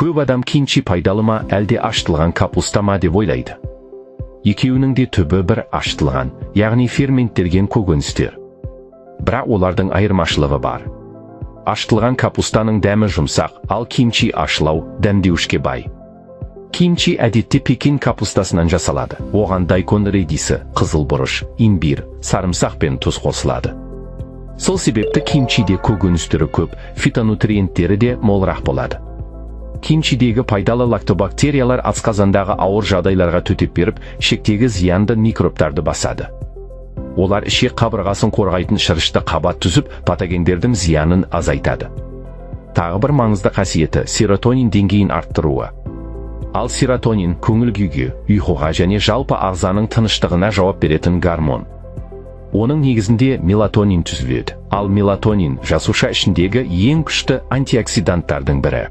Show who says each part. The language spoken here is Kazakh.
Speaker 1: Көп адам кимчи пайдалы ма, әлде ашытылған капуста ма деп ойлайды. Екеуінің де түбі бір ашытылған, яғни ферменттелген көкөністер. Бірақ олардың айырмашылығы бар. Ашытылған капустаның дәмі жұмсақ, ал кимчи ащылау, дәмдеуішке бай. Кимчи әдетте пекин капустасынан жасалады. Оған дайкон редисі, қызыл бұрыш, имбирь, сарымсақ пен тұз қосылады. Сол себепті кимчиде көкөніс түрі көп, фитонутриенттері де молырақ болады. Кимчидегі пайдалы лактобактериялар асқазандағы ауыр жағдайларға төтеп беріп, ішектегі зиянды микробтарды басады. Олар ішек қабырғасын қорғайтын шырышты қабат түзіп, патогендердің зиянын азайтады. Тағы бір маңызды қасиеті – серотонин деңгейін арттыруы. Ал серотонин көңіл күйге, ұйқыға және жалпы ағзаның тыныштығына жауап беретін гормон. Оның негізінде мелатонин түзіледі. Ал мелатонин – жасуша ішіндегі ең күшті антиоксиданттардың бірі.